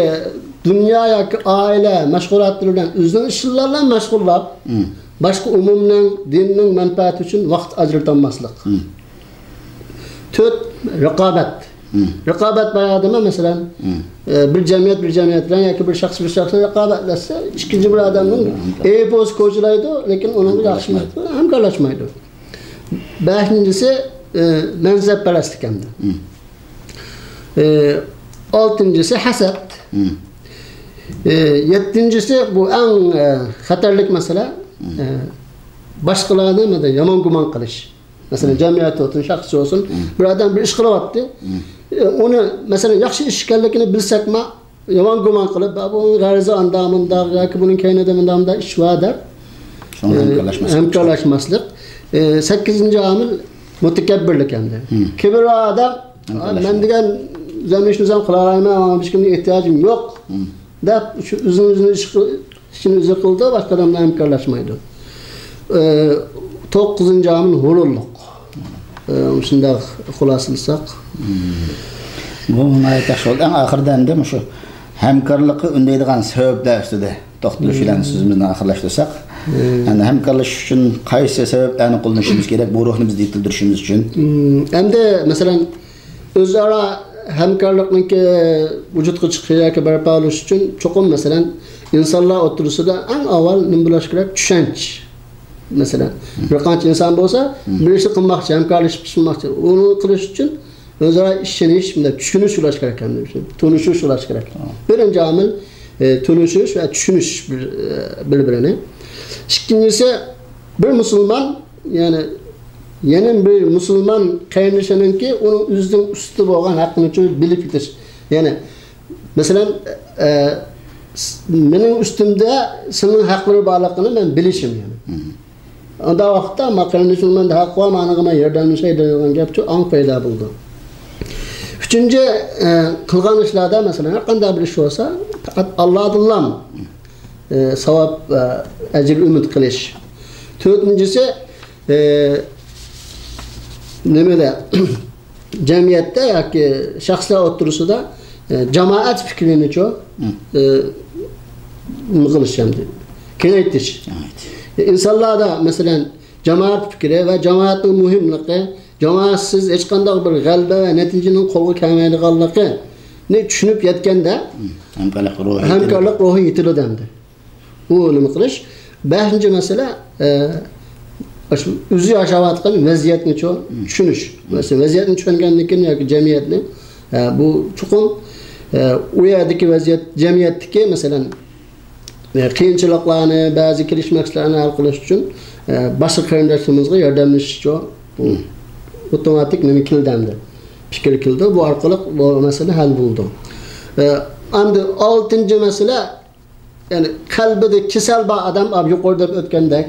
دۇنيا ياكى ئائىلە مەشغۇلاتلىرى بىلەن ئۆزىنىڭ ئىشلىرى بىلەن مەشغۇللاپ، باشقا ئومۇمنىڭ، دىننىڭ مەنپەئەتى ئۈچۈن ۋاقىت ئاجرىتالماسلىق. تۆت، رىقابەت. رىقابەت بار ئادەملەر، مەسىلەن، ئە، بىر جەمئىيەت بىر جەمئىيەت بىلەن ياكى بىر شەخس بىر شەخس بىلەن رىقابەتلەشسە، ئىككىنچى بىر ئادەمنىڭ ئەيىبى بولسا كوچىلايدۇ، لېكىن ئۇنىڭغا ياخشى ھەمكارلاشمايدۇ. بەشىنچىسى، ئە، مەنسەپپەرەسلىك ئەمدى. ئە، ئالتىنچىسى ھەسەت. ئە، يەتتىنچىسى، بۇ ئەڭ، ئە، خەتەرلىك مەسىلە، ئە، باشقىلارنى يامان گۇمان قىلىش. مەسىلەن، جەمئىيەت بولسۇن، شەخس بولسۇن، بىر ئادەم بىر ئىش قىلىۋاتتى. ئە، ئۇنى، مەسىلەن، ياخشى ئىش ئىكەنلىكىنى بىلسەكمۇ، يامان گۇمان قىلىپ، «بۇنىڭ غەرىزى ئاندا مۇنداق ياكى بۇنىڭ كەينىدە مۇنداق، مۇنداق ئىش بار» دەپ، شۇڭا ئە، ھەمكارلاشماسلىق. ھەمكارلاشماسلىق. ئە، سەككىزىنچى ئامىل مۇتەكەببىرلىك ئەمدى. كىبىر بار ئادەم، ھەمكارلاشمايدۇ. «مەن دېگەن زەمىشنى زەم قىلالايمەن، ماڭا ھېچكىمنىڭ ئېھتىياجىم يوق» دەپ، شۇ ئۆزىنى ئۆزىنى ئىش قىل-، ئىشىنى ئۆزى قىلىدۇ، باشقا ئادەم بىلەن ھەمكارلاشمايدۇ. ئە، توققۇزىنچى ئامىل غۇرۇرلۇق. ئە، مۇشۇنداق خۇلاسىلىساق. بۇ ناھايىتى ياخشى بولدى. ئەڭ ئاخىرىدا ئەمدى مۇشۇ ھەمكارلىققا ئۈندەيدىغان سەۋەبلەر ئۈستىدە توختىلىش بىلەن سۆزىمىزنى ئاخىرلاشتۇرساق. ئەمدى ھەمكارلىشىش ئۈچۈن قايسى سەۋەبلەرنى قوللىنىشىمىز كېرەك، بۇ روھنى بىز يېتىلدۈرۈشىمىز ئۈچۈن؟ ئەمدى، مەسىلەن، ئۆزئارا ھەمكارلىقنىڭكى ۋۇجۇدقا چىقىشى ياكى بەرپا بولۇشى ئۈچۈن چوقۇم، مەسىلەن، ئىنسانلار ئوتتۇرىسىدا ئەڭ ئاۋۋال نېمە بولۇشى كېرەك؟ چۈشەنچ. مەسىلەن، بىر قانچە ئىنسان بولسا، بىر ئىشنى قىلماقچى، ھەمكارلىشىپ ئىشلىماقچى. ئۇنى قىلىش ئۈچۈن ئۆزئارا ئىشىنىش، مۇنداق چۈشىنىش بولۇش كېرەك، تونۇشۇش بولۇش كېرەك. بىرىنچى ئامىل، ئە، تونۇشۇش ۋە چۈشىنىش بىر، ئە، بىر-بىرىنى. ئىككىنچىسى، بىر مۇسۇلمان، يەنى يەنە بىر مۇسۇلمان قېرىندىشىنىڭكى ئۇنىڭ ئۆزىنىڭ ئۈستىدە بولغان ھەققىنى بىلىپ يېتىش. يەنى، مەسىلەن، ئە، س-، مېنىڭ ئۈستۈمدە سېنىڭ ھەقلىرى بارلىقىنى مەن بىلىشىم، يەنى. ئۇنداق ۋاقىتتا، «ما قېرىندىشىم، مەندە ھەق بار، مانىڭغا مەن ياردەملىشەي» دەيدىغان گەپچۇ ئاڭ پەيدا بولىدۇ. ئۈچىنچى، ئە، قىلغان ئىشلاردا، مەسىلەن، ھەر قانداق بىر ئىش بولسا، پەقەت ئاللادىنلا، ئە، ساۋاب، ئە، ئەجىر ئۈمىد قىلىش. تۆتىنچىسى، ئە، نېمىدە، جەمئىيەتتە ياكى شەخسلەر ئوتتۇرىسىدا، ئە، جامائەت پىكرىنىچۇ، ئە، نېمە قىلىش ئەمدى؟ كېڭەيتىش. كېڭەيتىش. ئىنسانلاردا، مەسىلەن، جامائەت پىكرى ۋە جامائەتنىڭ مۇھىملىقى، جامائەتسىز ھېچقانداق بىر غەلىبە ۋە نەتىجىنىڭ قولغا كەلمەيدىغانلىقىنى چۈشىنىپ يەتكەندە، ھەمكارلىق روھى ھەمكارلىق روھى يېتىلىدۇ ئەمدى. ئۇ نېمە قىلىش؟ بەشىنچى مەسىلە، ئە، ئاشۇ ئۆزى ياشاۋاتقان ۋەزىيەتنىچۇ چۈشىنىش. مەسىلەن، ۋەزىيەتنى چۈشەنگەندىن كېيىن ياكى جەمئىيەتنى، ئە، بۇ چوقۇم، ئە، ئۇ يەردىكى ۋەزىيەت، جەمئىيەتتىكى، مەسىلەن، ئە، قىيىنچىلىقلارنى، بەزى كېلىشمەسلىكلەرنى ھەل قىلىش ئۈچۈن، ئە، باشقا قېرىنداشلىرىمىزغا ياردەملىشىشچۇ، بۇ ئاپتوماتىك نېمە كېلىدۇ ئەمدى؟ پىكىر كېلىدۇ. بۇ ئارقىلىق بۇ مەسىلە ھەل بولىدۇ. ئە، ئەمدى ئالتىنچى مەسىلە، يەنى قەلبىدە كېسەل بار ئادەم، ئاب يۇقىرىدا دەپ ئۆتكەندەك،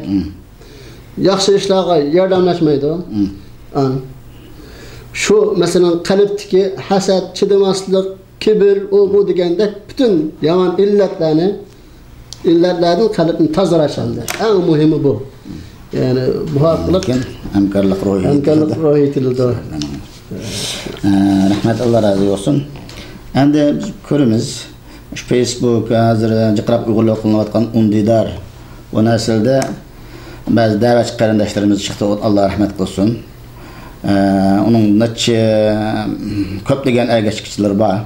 ياخشى ئىشلارغا ياردەملەشمەيدۇ. ئان. شۇ، مەسىلەن، قەلبتىكى ھەسەت، چىدىماسلىق، كىبىر، ئۇ بۇ دېگەندەك پۈتۈن يامان ئىللەتلەرنى، ئىللەتلەردىن قەلبنى تازىلاش ھەمدە. ئەڭ مۇھىمى بۇ. يەنى بۇ ئارقىلىق لېكىن ھەمكارلىق روھى ھەمكارلىق يېتىلىدۇ. روھى يېتىلىدۇ. ئە، رەھمەت، ئاللا رازى بولسۇن. ئەمدى بىز كۆرىمىز، شۇ فېيسبۇك، ھازىر جىقراق ئۇيغۇرلار قوللىنىۋاتقان ئۈندىدار، بۇ نەرسىلەردە بەزى دەۋەتچى قېرىنداشلىرىمىز چىقتى، ئاللا رەھمەت قىلسۇن. ئە، ئۇنىڭ نەچچە، كۆپلىگەن ئەگەشكۈچىلىرى بار.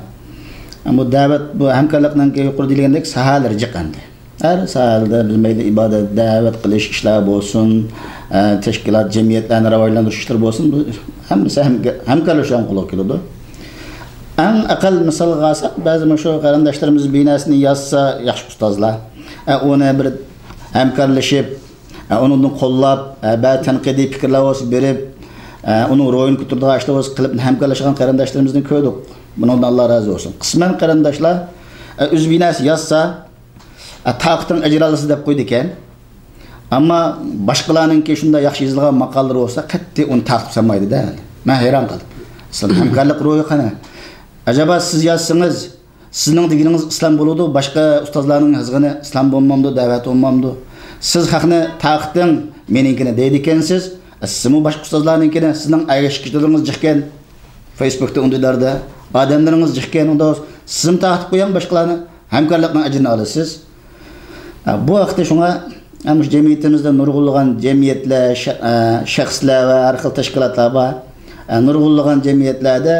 بۇ دەۋەت، بۇ ھەمكارلىقنىڭ يۇقىرىدا دېگەندەك ساھەلىرى جىق ئەمدى. ھەر ساھەدە بىز مەيلى ئىبادەت، دەۋەت قىلىش ئىشلار بولسۇن، ئە، تەشكىلات، جەمئىيەتلەرنى راۋاجلاندۇرۇش ئىشلىرى بولسۇن، بۇ ھەممىسى ھەمكە-، ھەمكارلىشىشنىڭ قولىغا كېلىدۇ. ئەڭ ئەقەل مىسالغا ئالساق، بەزى مۇشۇ قېرىنداشلىرىمىز بىناسىنى يازسا ياخشى ئۇستازلار، ئە، ئۇنى بىر ھەمكارلىشىپ، ئە، ئۇنىڭدىن قوللاپ، ئە، بەزى تەنقىدىي پىكىرلەر بولسا بېرىپ، ئە، ئۇنىڭ روھىنى كۆتۈرىدىغان ئىشلار بولسا قىلىپ ھەمكارلىشىدىغان قېرىنداشلىرىمىزنى كۆردۇق. بۇنىڭدىن ئاللا رازى بولسۇن. قىسمەن قېرىنداشلار، ئە، ئۆز بىناسى يازسا، ئە، تاقىتىڭ ئەجىر ئالىسىز دەپ قويىدىكەن. ئەمما باشقىلارنىڭكى شۇنداق ياخشى يېزىلغان ماقالىلىرى بولسا قەتئىي ئۇنى تارتىپ سالمايدۇ-دە. مەن ھەيران قالدىم. ئىسلام ھەمكارلىق روھى قانا؟ ئەجەبا سىز يازسىڭىز، سىزنىڭ دېگىنىڭىز ئىسلام بولىدۇ، باشقا ئۇستازلارنىڭ يازغىنى ئىسلام بولمامدۇ، دەۋەت بولمامدۇ؟ سىز خەقنى تارقىتىڭ، مېنىڭكىنى دەيدىكەنسىز. سىزمۇ باشقا ئۇستازلارنىڭكىنى، سىزنىڭ ئەگەشكۈچىلىرىڭىز جىقكەن، فېيسبۇكتا، ئۇندىداردا ئادەملىرىڭىز جىقكەن، ئۇندا سىزمۇ تارقىتىپ قويۇڭ باشقىلارنى، ھەمكارلىقنىڭ ئەجرىنى ئالىسىز. بۇ ھەقتە شۇڭا مۇشۇ جەمئىيىتىمىزدە نۇرغۇنلىغان جەمئىيەتلەر، شە-، شەخسلەر ۋە ھەر خىل تەشكىلاتلار بار. نۇرغۇنلىغان جەمئىيەتلەردە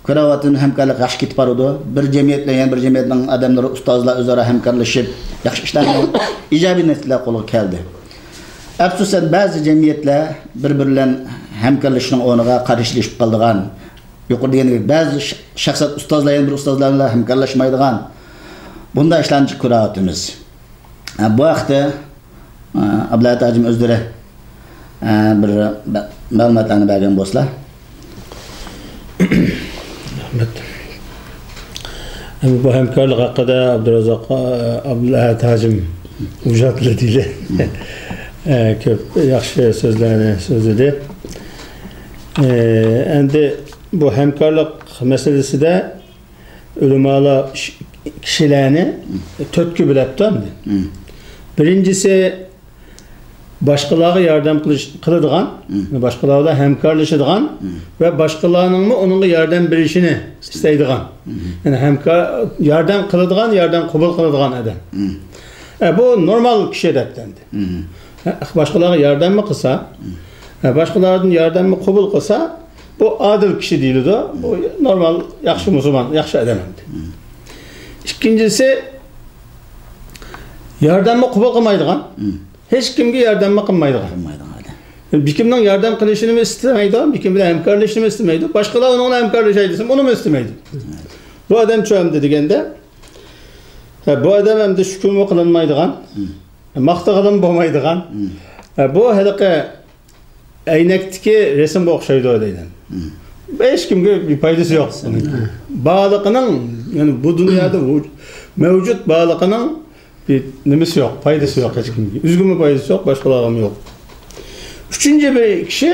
كۆرۈۋاتىمىز، ھەمكارلىق ياخشى كېتىپ بارىدۇ. بىر جەمئىيەت بىلەن يەنە بىر جەمئىيەتنىڭ ئادەملىرى، ئۇستازلار ئۆزئارا ھەمكارلىشىپ، ياخشى ئىشلارنى ئىجابىي نەتىجىلەر قولغا كەلدى. ئەپسۇسەن، بەزى جەمئىيەتلەر بىر-بىرى بىلەن ھەمكارلىشىشنىڭ ئورنىغا قارشىلىشىپ قالىدىغان، يۇقىرىدا دېگەندەك بەزى ش-، شەخسلەر ئۇستازلار يەنە بىر ئۇستازلار بىلەن ھەمكارلاشمايدىغان، بۇنداق ئىشلارنى جىق كۆرۈۋاتىمىز. بۇ ھەقتە ئابلەت ھاجىم ئۆزلىرى بىر مەلۇماتلارنى بەرگەن بولسىلا. رەھمەت. ئەمدى بۇ ھەمكارلىق ھەققىدە ئابدۇرازاق، ئابلەت ھاجىم ئۇجاتلى دېيلى. كۆپ ياخشى سۆزلەرنى سۆزلىدى. ئەمدى بۇ ھەمكارلىق مەسىلىسىدە ئۆلىمالار ش-، كىشىلەرنى تۆتكە بۆلەپتۇ ئەمدى. بىرىنچىسى، باشقىلارغا ياردەم قىلىش، قىلىدىغان، باشقىلار بىلەن ھەمكارلىشىدىغان ۋە باشقىلارنىڭمۇ ئۇنىڭغا ياردەم بېرىشىنى ئىستەيدىغان. يەنى ھەمكار، ياردەم قىلىدىغان، ياردەم قوبۇل قىلىدىغان ئادەم. ئە، بۇ نورمال كىشى دەپتۇ ئەمدى. ھە، باشقىلارغا ياردەممۇ قىلسا، ھە، باشقىلاردىن ياردەممۇ قوبۇل قىلسا، بۇ ئادىل كىشى دېيىلىدۇ. بۇ نورمال، ياخشى مۇسۇلمان، ياخشى ئادەم ئەمدى. ئىككىنچىسى، ياردەممۇ قوبۇل قىلمايدىغان، ھېچ كىمگە ياردەممۇ قىلمايدىغان. قىلمايدىغان ئادەم. بىر كىمنىڭ ياردەم قىلىشىنىمۇ ئىستىمەيدۇ، بىر كىم بىلەن ھەمكارلىشىشىمۇ ئىستىمەيدۇ. باشقىلار ئۇنىڭ بىلەن ھەمكارلىشاي دېسىمۇ، ئۇنىمۇ ئىستىمەيدۇ. بۇ ئادەم چۆمدى دېگەندە، ھە، بۇ ئادەم ئەمدى شۈكۈرمۇ قىلىنمايدىغان، ماختىغىلىمۇ بولمايدىغان. ھە، بۇ ھېلىقى ئەينەكتىكى رەسىمگە ئوخشايدۇ دەيدۇ. ھېچ كىمگە بىر پايدىسى يوق. بارلىقىنىڭ، يەنى بۇ دۇنيادا ۋۇ-، مەۋجۇت بارلىقىنىڭ بىر نېمىسى يوق، پايدىسى يوق ھېچ كىمگە. ئۆزىگىمۇ پايدىسى يوق، باشقىلارغىمۇ يوق. ئۈچىنچى بىر كىشى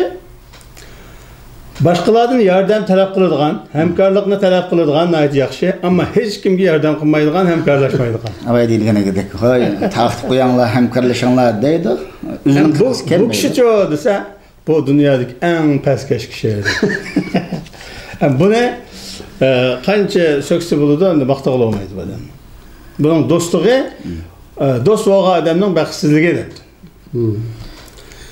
باشقىلاردىن ياردەم تەلەپ قىلىدىغان، ھەمكارلىقنى تەلەپ قىلىدىغان ناھايىتى ياخشى، ئەمما ھېچ كىمگە ياردەم قىلمايدىغان، ھەمكارلاشمايدىغان. ئاۋاي دېيىلگىنىدەك، ھوي، تارقىتىپ قويۇڭلار، ھەمكارلىشىڭلار دەيدۇ. ئۆزىنىڭ بۇ، قىلغۇسى بۇ كەلمەيدۇ. كىشىچۇ دېسە، بۇ دۇنيادىكى ئەڭ پەسكەش كىشى. بۇنى، ئە، قانچە سۆكسە بولىدۇ، ئەمدى ماختىغىلى بولمايدۇ بۇ ئادەم. بۇنىڭ دوستلۇقى، ئە، دوست بولغان ئادەمنىڭ بەختسىزلىكى دەپتۇ.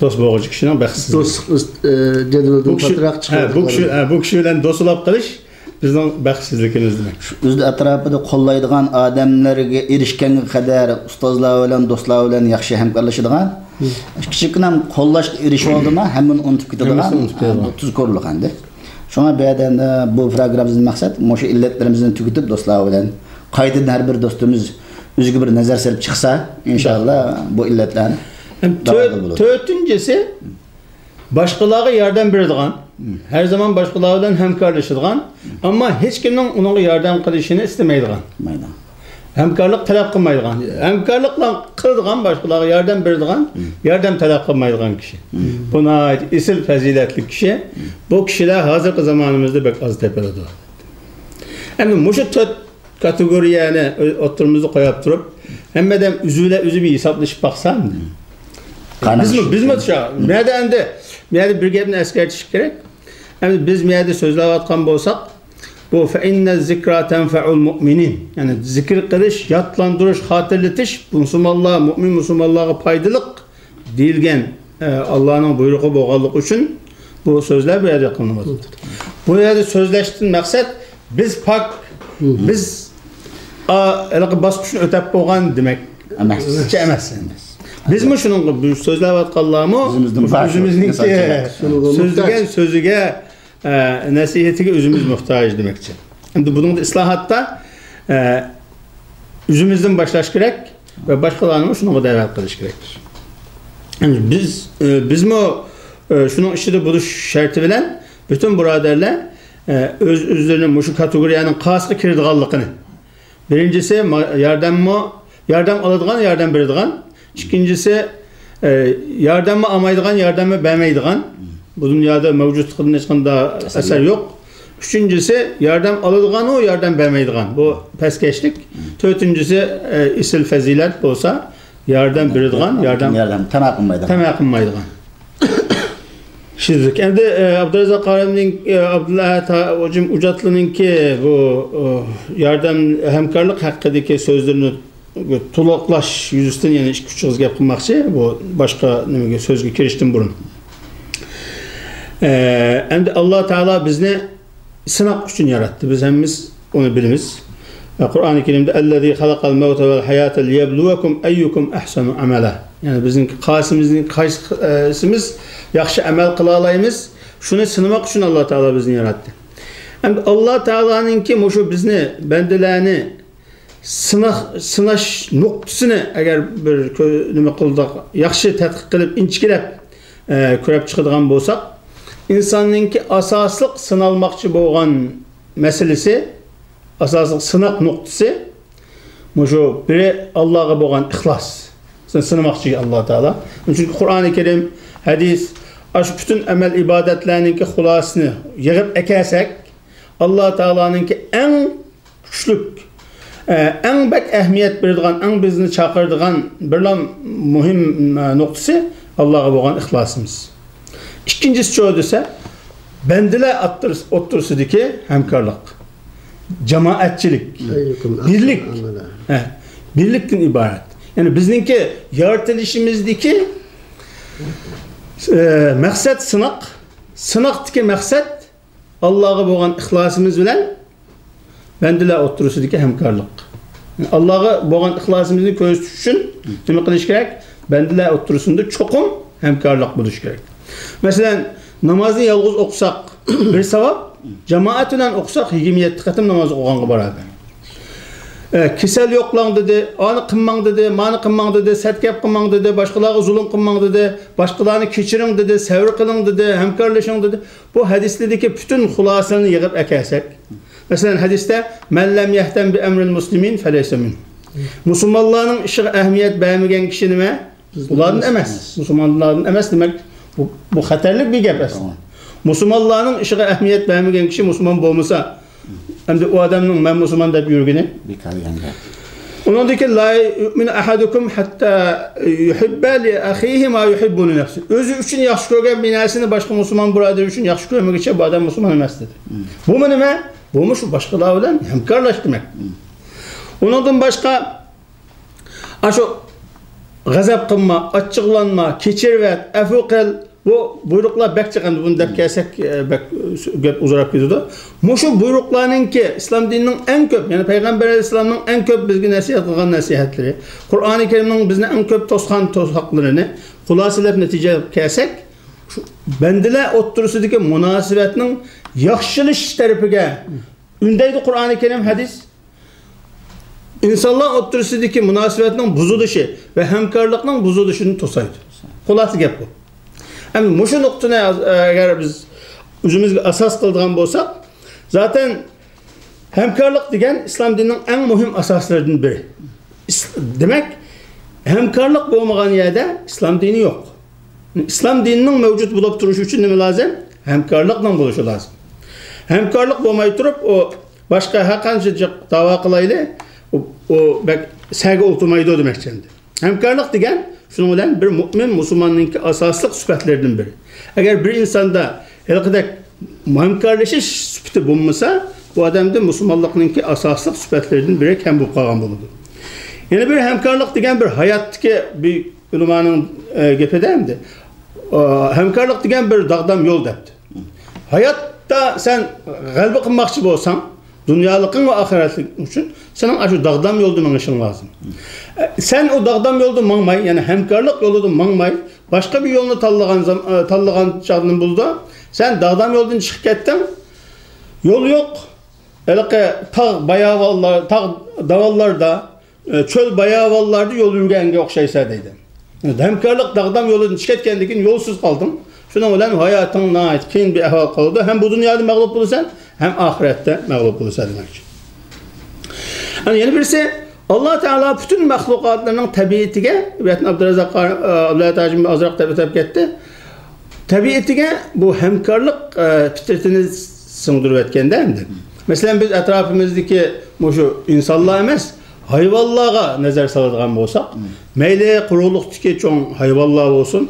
دوست بولغۇچى كىشىنىڭ بەختسىزلىكى. دوستلۇق، ئە، جەدۋىلىدىن بۇ كىشى، پاتراق ھە، بۇ كىشى، چىقىرىدىغان. ھە، بۇ كىشى بىلەن دوستلاپ قېلىش بىزنىڭ بەختسىزلىكىمىز دېمەك. شۇ ئۆز ئەتراپىدا قوللايدىغان ئادەملەرگە ئېرىشكەنگە قەدەر ئۇستازلار بىلەن، دوستلار بىلەن ياخشى ھەمكارلىشىدىغان، كىچىككىنە قوللاشقا ئېرىشىۋالدىمۇ، ھەممىنى ئۇنتۇپ كېتىدىغان، ھەممىسىنى ئۇنتۇپ كېتىدىغان. بۇ تۇزكورلۇق ئەمدى. شۇڭا بۇ يەردە ئەمدى بۇ پروگراممىمىزدىن مەقسەت مۇشۇ ئىللەتلىرىمىزنى تۈگىتىپ، دوستلار بىلەن قايتىدىن ھەر بىر دوستىمىز ئۆزىگە بىر نەزەر سېلىپ چىقسا، ئىنشاللا بۇ ئىللەتلەرنى داۋالغىلى بولىدۇ. تۆتىنچىسى، باشقىلارغا ياردەم بېرىدىغان، ھەر زامان باشقىلار بىلەن ھەمكارلىشىدىغان، ئەمما ھېچكىمنىڭ ئۇنىڭغا ياردەم قىلىشىنى ئىستىمەيدىغان. ھەمكارلىق تەلەپ قىلمايدىغان. ھەمكارلىقلا قىلىدىغان، باشقىلارغا ياردەم بېرىدىغان، ياردەم تەلەپ قىلمايدىغان كىشى. بۇ ناھايىتى ئېسىل پەزىلەتلىك كىشى. بۇ كىشىلەر ھازىرقى زامانىمىزدا بەك ئاز تېپىلىدۇ. ئەمدى مۇشۇ تۆت كاتېگورىيەنى ئوتتۇرىمىزدا قويۇپ تۇرۇپ، ھەممە ئادەم ئۆزى بىلەن ئۆزى بىر ھېسابلىشىپ باقسا، بىزمۇ، بىزمۇ شۇ، بۇ يەردە ئەمدى، بۇ يەردە بىر گەپنى ئەسكەرتىش كېرەك. ئەمدى بىز بۇ يەردە سۆزلەۋاتقان بولساق، بۇ فەئىننە زىكرا تەنفەئۇل مۇئمىنىن. يەنى زىكىر قىلىش، ياتلاندۇرۇش، خاتىرىلىتىش مۇسۇلمانلار، مۇئمىن مۇسۇلمانلارغا پايدىلىق دېيىلگەن، ئە، ئاللانىڭ بۇيرۇقى بولغانلىقى ئۈچۈن بۇ سۆزلەر بۇ يەردە قىلىنىۋاتىدۇ. بۇ يەردە سۆزلەشتىن مەقسەت، بىز پاك، بىز، ئا، ھېلىقى باسقۇچنى ئۆتەپ بولغان دېمەك ئەمەس. ئەمەس. بىزمۇ شۇنىڭغا، بۇ سۆزلەۋاتقانلارمۇ ئۆزىمىزنىڭ بار ئۆزىمىزنىڭكى سۆزلىگەن سۆزىگە، ئە، نەسىھىتىگە ئۆزىمىز موھتاج دېمەكچى. ئەمدى بۇنىڭدا ئىسلاھاتتا، ئە، ئۆزىمىزدىن باشلاش كېرەك ۋە باشقىلارنىمۇ شۇنىڭغا دەۋەت قىلىش كېرەكتۇر. ئەمدى بىز، ئە، بىزمۇ، ئە، شۇنىڭ ئىچىدە بولۇش شەرتى بىلەن پۈتۈن بۇرادەرلەر، ئە، ئۆز-ئۆزلىرىنى مۇشۇ كاتېگورىيەنىڭ قاسىغا كىرىدىغانلىقىنى، بىرىنچىسى، ما-، ياردەممۇ، ياردەم ئالىدىغان، ياردەم بېرىدىغان. ئىككىنچىسى، ئە، ياردەممۇ ئالمايدىغان، ياردەممۇ بەرمەيدىغان. بۇ دۇنيادا مەۋجۇتلۇقىدىن ھېچقانداق ئەسەر يوق. ئۈچىنچىسى، ياردەم ئالىدىغانمۇ، ياردەم بەرمەيدىغان. بۇ پەسكەشلىك. تۆتىنچىسى، ئە، ئېسىل پەزىلەت بولسا، ياردەم بېرىدىغان، ياردەم ياردەم تەمە قىلمايدىغان. تەمە قىلمايدىغان. شىزلىك. ئەمدى، ئە، ئابدۇرازاق قارىمنىڭ، ئە، ئابدۇللا ھاجىم ئۇجاتلىنىڭكى بۇ، ئۇ، ياردەم، ھەمكارلىق ھەققىدىكى سۆزلىرىنى تولۇقلاش يۈزىسىدىن يەنە ئىككى-ئۈچ ئېغىز گەپ قىلماقچى. بۇ باشقا نېمىگە، سۆزگە كىرىشتىن بۇرۇن. ئە، ئەمدى ئاللا تائالا بىزنى سىناق ئۈچۈن ياراتتى. بىز ھەممىمىز ئۇنى بىلىمىز. قۇرئانى كەرىمدە، «ئەللەزى خەلەقەل مەۋتە ۋەل ھاياتە لىيەبلۇۋەكۇم ئەييۇكۇم ئەھسەنۇ ئەمەلا.» يەنى بىزنىڭ قايسىمىزنىڭ، قايسىمىز ياخشى ئەمەل قىلالايمىز، شۇنى سىنىماق ئۈچۈن ئاللا تائالا بىزنى ياراتتى. ئەمدى ئاللا تائالانىڭكى مۇشۇ بىزنى، بەندىلەرنى سىناق، سىناش نۇقتىسىنى ئەگەر بىر كۆ-، نېمە قىلدۇق، ياخشى تەتقىق قىلىپ، ئىنچىكىلەپ، ئە، كۆرۈپ چىقىدىغان بولساق، ئىنساننىڭكى ئاساسلىق سىنالماقچى بولغان مەسىلىسى، ئاساسلىق سىناق نۇقتىسى مۇشۇ بىرى ئاللاغا بولغان ئىخلاس. سىن-، سىنىماقچى ئاللا تائالا. چۈنكى قۇرئانى كەرىم، ھەدىس، ئاشۇ پۈتۈن ئەمەل ئىبادەتلەرنىڭكى خۇلاسىسىنى يىغىپ ئەكەلسەك، ئاللا تائالانىڭكى ئەڭ كۈچلۈك، ئە، ئەڭ بەك ئەھمىيەت بېرىدىغان، ئەڭ بىزنى چاقىرىدىغان بىرلا مۇھىم، ئە، نۇقتىسى ئاللاغا بولغان ئىخلاسىمىز. ئىككىنچىسى چۇ دېسە، بەندىلەر ئاتتۇرس-، ئوتتۇرىسىدىكى ھەمكارلىق، جامائەتچىلىك، بىرلىك، ھە، بىرلىكتىن ئىبارەت. يەنى بىزنىڭكى يارىتىلىشىمىزدىكى، ئە، مەقسەت سىناق، سىناقتىكى مەقسەت ئاللاغا بولغان ئىخلاسىمىز بىلەن بەندىلەر ئوتتۇرىسىدىكى ھەمكارلىق. ئاللاغا بولغان ئىخلاسىمىزنى كۆرسىتىش ئۈچۈن نېمە قىلىش كېرەك؟ بەندىلەر ئوتتۇرىسىدا چوقۇم ھەمكارلىق بولۇشى كېرەك. مەسىلەن، نامازنى يالغۇز ئوقۇساق، بىر ساۋاب، جامائەت بىلەن ئوقۇساق، يىگىرمە يەتتە قېتىم ناماز ئوقۇغانغا باراۋەر. ئە، كېسەل يوقلاڭ دېدى، ئانى قىلماڭ دېدى، مانى قىلماڭ دېدى، سەت گەپ قىلماڭ دېدى، باشقىلارغا زۇلۇم قىلماڭ دېدى، باشقىلارنى كېچىرىڭ دېدى، سەۋر قىلىڭ دېدى، ھەمكارلىشىڭ دېدى. بۇ ھەدىسلىدىكى پۈتۈن خۇلاسىنى يىغىپ ئەكەلسەك، مەسىلەن، ھەدىستە، «مەن لەم يەھتەم بىئەمرىل مۇسلىمىن فەلەيسە مىنھۇم.» مۇسۇلمانلارنىڭ ئىشىغا ئەھمىيەت بەرمىگەن كىشى نېمە؟ ئۇلاردىن ئەمەس. مۇسۇلمانلاردىن ئەمەس دېمەك، بۇ، بۇ خەتەرلىك بىر گەپ ئەسلى. مۇسۇلمانلارنىڭ ئىشىغا ئەھمىيەت بەرمىگەن كىشى مۇسۇلمان بولمىسا، ئەمدى ئۇ ئادەمنىڭ «مەن مۇسۇلمان» دەپ يۈرگىنى بىكار دېگەن گەپ. ئۇنىڭدىن كېيىن، «لا يۇئمىنۇ ئەھەدۇكۇم ھەتتا يۇھىببە لىئەخىھى ما يۇھىببۇ لىنەفسىھى.» ئۆزى ئۈچۈن ياخشى كۆرگەن بىر نەرسىنى باشقا مۇسۇلمان بۇرادىرى ئۈچۈن ياخشى كۆرمىگىچە بۇ ئادەم مۇسۇلمان ئەمەس دېدى. بۇمۇ نېمە؟ بۇمۇ شۇ باشقىلار بىلەن ھەمكارلاش دېمەك. ئۇنىڭدىن باشقا، ئاشۇ غەزەپ قىلما، ئاچچىقلانما، كېچىرىۋەت، ئەپۇ قىل، بۇ بۇيرۇقلار بەك جىق ئەمدى، بۇنى دەپ كەلسەك، ئە، بەك گەپ ئۇزىراپ كېتىدۇ. مۇشۇ بۇيرۇقلارنىڭكى ئىسلام دىنىنىڭ ئەڭ كۆپ، يەنى پەيغەمبەر ئەلەيھىسسالامنىڭ ئەڭ كۆپ بىزگە نەسىھەت قىلغان نەسىھەتلىرى، قۇرئانى كەرىمنىڭ بىزنى ئەڭ كۆپ توسقان توساقلىرىنى خۇلاسىلەپ نەتىجە قىلىپ كەلسەك، شۇ بەندىلەر ئوتتۇرىسىدىكى مۇناسىۋەتنىڭ ياخشىلىشىش تەرىپىگە ئۈندەيدۇ قۇرئانى كەرىم، ھەدىس. ئىنسانلار ئوتتۇرىسىدىكى مۇناسىۋەتنىڭ بۇزۇلۇشى ۋە ھەمكارلىقنىڭ بۇزۇلۇشىنى توسايدۇ. خۇلاسە گەپ بۇ. ئەمدى مۇشۇ نۇقتىنى، ئەگەر بىز ئۆزىمىزگە ئاساس قىلىدىغان بولساق، زاتەن ھەمكارلىق دېگەن ئىسلام دىنىنىڭ ئەڭ مۇھىم ئاساسلىرىدىن بىرى. ئىس-، دېمەك، ھەمكارلىق بولمىغان يەردە ئىسلام دىنى يوق. ئىسلام دىنىنىڭ مەۋجۇت بولۇپ تۇرۇشى ئۈچۈن نېمە لازىم؟ ھەمكارلىقنىڭ بولۇشى لازىم. ھەمكارلىق بولماي تۇرۇپ، ئۇ باشقا ھەر قانچە جىق داۋا قىلايلى، ئۇ، ئۇ بەك سەگە ئولتۇرمايدۇ دېمەكچى ئەمدى. ھەمكارلىق دېگەن شۇنىڭ بىلەن بىر مۆمىن مۇسۇلماننىڭكى ئاساسلىق سۈپەتلىرىدىن بىرى. ئەگەر بىر ئىنساندا ھېلىقىدەك ھەمكارلىشىش سۈپىتى بولمىسا، بۇ ئادەمدە مۇسۇلمانلىقنىڭكى ئاساسلىق سۈپەتلىرىدىن بىرى كەم بولۇپ قالغان بولىدۇ. يەنە بىر ھەمكارلىق دېگەن بىر ھاياتتىكى بىر ئۆلىمانىڭ، ئە، گېپىدە ئەمدى. ئە، ھەمكارلىق دېگەن بىر داغدام يول دەپتۇ. ھاياتتا سەن غەلىبە قىلماقچى بولساڭ، دۇنيالىقىڭ ۋە ئاخىرەتلىك ئۈچۈن سېنىڭ ئاشۇ داغدام يولدا مېڭىشىڭ لازىم. ئە، سەن ئۇ داغدام يولدا ماڭماي، يەنى ھەمكارلىق يولىدا ماڭماي، باشقا بىر يولنى تاللىغان زام-، ئە، تاللىغان چاغدىن بولىدۇ. سەن داغدام يولدىن چىقىپ كەتتىڭ، يول يوق. ھېلىقى تاغ باياۋانلار، تاغ داۋانلاردا، ئە، چۆل باياۋانلاردا يول يۈرگەنگە ئوخشايسەن دەيدۇ. ھەمكارلىق داغدام يولىدىن چىقىپ كەتكەندىن كېيىن يولسىز قالدىڭ. شۇنىڭ بىلەن ھاياتىڭ ناھايىتى قىيىن بىر ئەھۋال قالىدۇ. ھەم بۇ دۇنيادا مەغلۇپ بولىسەن، ھەم ئاخىرەتتە مەغلۇپ بولىسەن دېمەكچى. ئەنە يەنە بىرسى، ئاللا تائالا پۈتۈن مەخلۇقاتلىرىنىڭ تەبىئىتىگە، بۇ يەردىن ئابدۇرازاق، ئە، ئابدۇللا ھاجىم ئازراق دەپ ئۆتۈپ كەتتى. تەبىئىتىگە بۇ ھەمكارلىق، ئە، پىترىتىنى سىڭدۈرۈۋەتكەندە ئەمدى. مەسىلەن، بىز ئەتراپىمىزدىكى مۇشۇ ئىنسانلار ئەمەس، ھايۋانلارغا نەزەر سالىدىغان بولساق، مەيلى قۇرۇقلۇقتىكى چوڭ ھايۋانلار بولسۇن،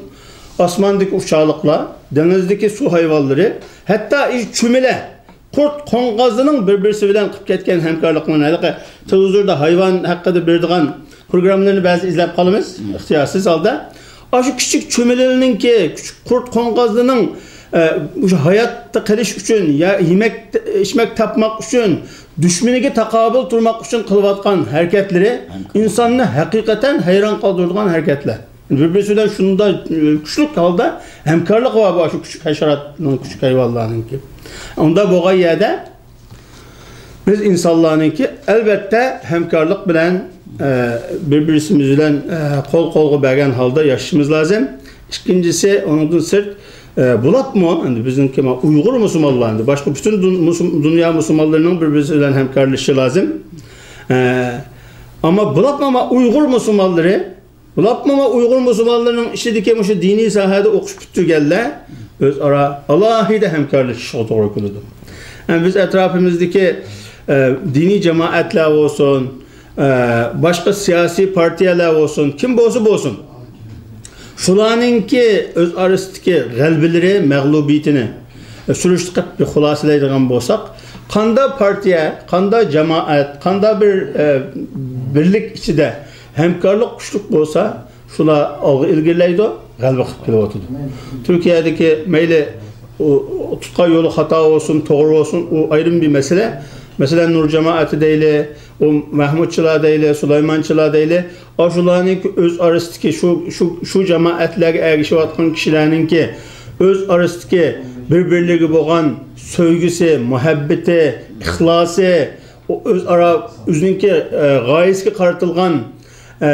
ئاسماندىكى ئۇچارلىقلار، دېڭىزدىكى سۇ ھايۋانلىرى، ھەتتا چۈمۈلە، قۇرت قوڭغازنىڭ بىر-بىرسى بىلەن قىلىپ كەتكەن ھەمكارلىقلىرىنى، ھېلىقى تېلېۋىزوردا ھايۋان ھەققىدە بېرىدىغان پروگراممىلىرىنى بەزى ئىزدەپ قالىمىز، ئىختىيارسىز ھالدا. ئاشۇ كىچىك چۈمۈلىنىڭكى، كىچىك قۇرت قوڭغازنىڭ، ئە، مۇشۇ ھاياتتا قېلىش ئۈچۈن، يا يېمەك، ئىچمەك تاپماق ئۈچۈن، دۈشمىنىگە تاقابىل تۇرماق ئۈچۈن قىلىۋاتقان ھەرىكەتلىرى ئىنساننى ھەقىقەتەن ھەيران قالدۇرىدىغان ھەرىكەتلەر. بىر-بىرسى بىلەن شۇنداق، ئە، كۈچلۈك ھالدا ھەمكارلىق بار بۇ، شۇ كۈچۈك ھەشاراتنىڭ، كۈچۈك ھايۋانلارنىڭكى. ئۇنداق بولغان يەردە بىز ئىنسانلارنىڭكى، ئەلۋەتتە، ھەمكارلىق بىلەن، ئە، بىر-بىرسىمىز بىلەن، ئە، قول-قولغا بەرگەن ھالدا ياشىشىمىز لازىم. ئىككىنچىسى، ئۇنىڭدىن سىرت، ئە، بولۇپمۇ، ئەمدى بىزنىڭكى ما-، ئۇيغۇر مۇسۇلمانلار، ئەمدى باشقا پۈتۈن دۇن-، مۇسۇل-، دۇنيا مۇسۇلمانلىرىنىڭ بىر-بىرسى بىلەن ھەمكارلىشىشى لازىم. ئە، ئەمما بولۇپمۇ ما-، ئۇيغۇر مۇسۇلمانلىرى بولۇپمۇ ئۇيغۇر مۇسۇلمانلىرىنىڭ ئىچىدىكى مۇشۇ دىنىي ساھەدە ئوقۇش پۈتتۈرگەنلەر ئۆزئارا ئالاھىدە ھەمكارلىشىشىغا توغرا كېلىدۇ. ئەمما بىز ئەتراپىمىزدىكى، ئە، دىنىي جامائەتلەر بولسۇن، ئە، باشقا سىياسىي پارتىيەلەر بولسۇن، كىم بولسا بولسۇن، شۇلارنىڭكى ئۆز ئارىسىدىكى غەلىبىلىرى، مەغلۇبىيىتىنى، ئە، سۈرۈشتە قىلىپ بىر خۇلاسىلەيدىغان بولساق، قاندا پارتىيە، قاندا جامائەت، قاندا بىر، ئە، بىرلىك ئىچىدە ھەمكارلىق كۈچلۈك بولسا، شۇلار ئالغا ئىلگىرىلەيدۇ، غەلىبە قىلىپ كېلىۋاتىدۇ. تۈركىيەدىكى مەيلى ئۇ، ئۇ تۇتقان يولى خاتا بولسۇن، توغرا بولسۇن، ئۇ ئايرىم بىر مەسىلە. مەسىلەن، نۇر جامائىتى دەيلى، ئۇ مەھمۇدچىلار دەيلى، سۇلايمانچىلار دەيلى، ئاشۇلارنىڭكى ئۆز ئارىسىدىكى شۇ، شۇ، شۇ جامائەتلەرگە ئەگىشىۋاتقان كىشىلەرنىڭكى ئۆز ئارىسىدىكى بىر-بىرلىرىگە بولغان سۆيگۈسى، مۇھەببىتى، ئىخلاسى، ئۇ ئۆزئارا ئۆزىنىڭكى، ئە، غايىسىگە قارىتىلغان، ئە،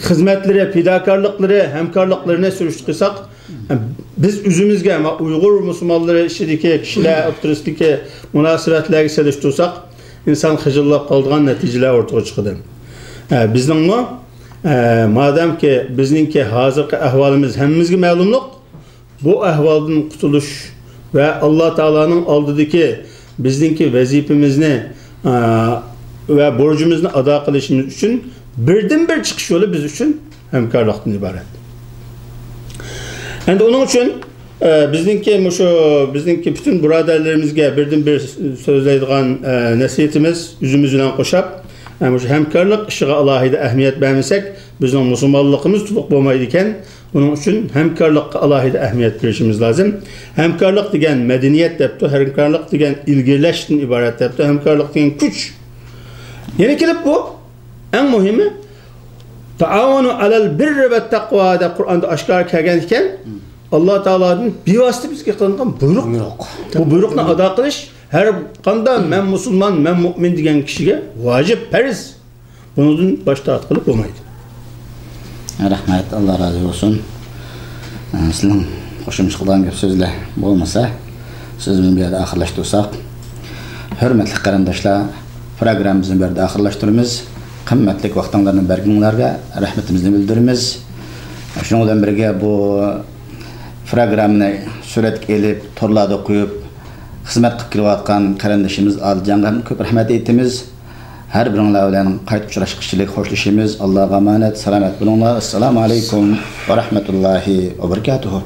خىزمەتلىرى، پىداكارلىقلىرى، ھەمكارلىقلىرىنى سۈرۈشتە قىلساق، ئە، بىز ئۆزىمىزگە، ما-، ئۇيغۇر مۇسۇلمانلىرى ئىچىدىكى كىشىلەر ئوتتۇرىسىدىكى مۇناسىۋەتلەرگە سېلىشتۇرساق، ئىنسان خىجىللاپ قالىدىغان نەتىجىلەر ئورتىغا چىقىدۇ. ئە، بىزنىڭمۇ، ئە، مادەمكى بىزنىڭكى ھازىرقى ئەھۋالىمىز ھەممىمىزگە مەلۇملۇق، بۇ ئەھۋالدىن قۇتۇلۇش ۋە ئاللا تائالانىڭ ئالدىدىكى بىزنىڭكى ۋەزىپىمىزنى، ئا، ۋە بۇرچىمىزنى ئادا قىلىشىمىز ئۈچۈن بىردىنبىر چىقىش يولى بىز ئۈچۈن ھەمكارلىقتىن ئىبارەت. ئەمدى ئۇنىڭ ئۈچۈن، ئە، بىزنىڭكى مۇشۇ، بىزنىڭكى پۈتۈن بۇرادەرلىرىمىزگە بىردىنبىر سۆزلەيدىغان، ئە، نەسىھىتىمىز، ئۆزىمىز بىلەن قوشاپ، ئە، مۇشۇ ھەمكارلىق ئىشىغا ئالاھىدە ئەھمىيەت بەرمىسەك، بىزنىڭ مۇسۇلمانلىقىمىز تولۇق بولمايدىكەن. بۇنىڭ ئۈچۈن ھەمكارلىققا ئالاھىدە ئەھمىيەت بېرىشىمىز لازىم. ھەمكارلىق دېگەن مەدەنىيەت دەپتۇ، ھەمكارلىق دېگەن ئىلگىرىلەشتىن ئىبارەت دەپتۇ، ھەمكارلىق دېگەن كۈچ. يەنە كېلىپ بۇ، ئەڭ مۇھىمى، تائاۋانۇ ئەلەل بىررى ۋەت تەقۋا دەپ قۇرئاندا ئاشكارا كەلگەن ئىكەن، ئاللا تائالادىن بىۋاسىتە بىزگە قىلىنغان بۇيرۇق. بۇيرۇق. بۇ بۇيرۇقنى ئادا قىلىش ھەر قاندا مەن مۇسۇلمان، مەن مۇئمىن دېگەن كىشىگە ۋاجىپ، پەرز. بۇنىڭدىن باش تارتقىلى بولمايدۇ. رەھمەت، ئاللا رازى بولسۇن. ئە، سىزنىڭ قوشۇمچە قىلىدىغان گەپ سۆزلەر بولمىسا، سۆزىمىزنى بۇ يەردە ئاخىرلاشتۇرساق. ھۆرمەتلىك قېرىنداشلار، پروگراممىمىزنى بۇ يەردە ئاخىرلاشتۇرىمىز. قىممەتلىك ۋاقتىڭلارنى بەرگىنىڭلارغا رەھمىتىمىزنى بىلدۈرىمىز. شۇنىڭ بىلەن بىرگە، بۇ پروگراممىنى سۈرەتكە ئېلىپ، تورلاردا قويۇپ، خىزمەت قىلىپ كېلىۋاتقان قېرىندىشىمىز ئادىلجانغا ھەم كۆپ رەھمەت ئېيتىمىز. ھەر بىرىڭلار بىلەن قايتا ئۇچراشقىچىلىك خوشلىشىمىز. ئاللاغا ئامانەت، سالامەت بولۇڭلار. ئەسسالامۇ ئەلەيكۇم ۋە رەھمەتۇللاھى ۋە بەرىكاتۇھۇ.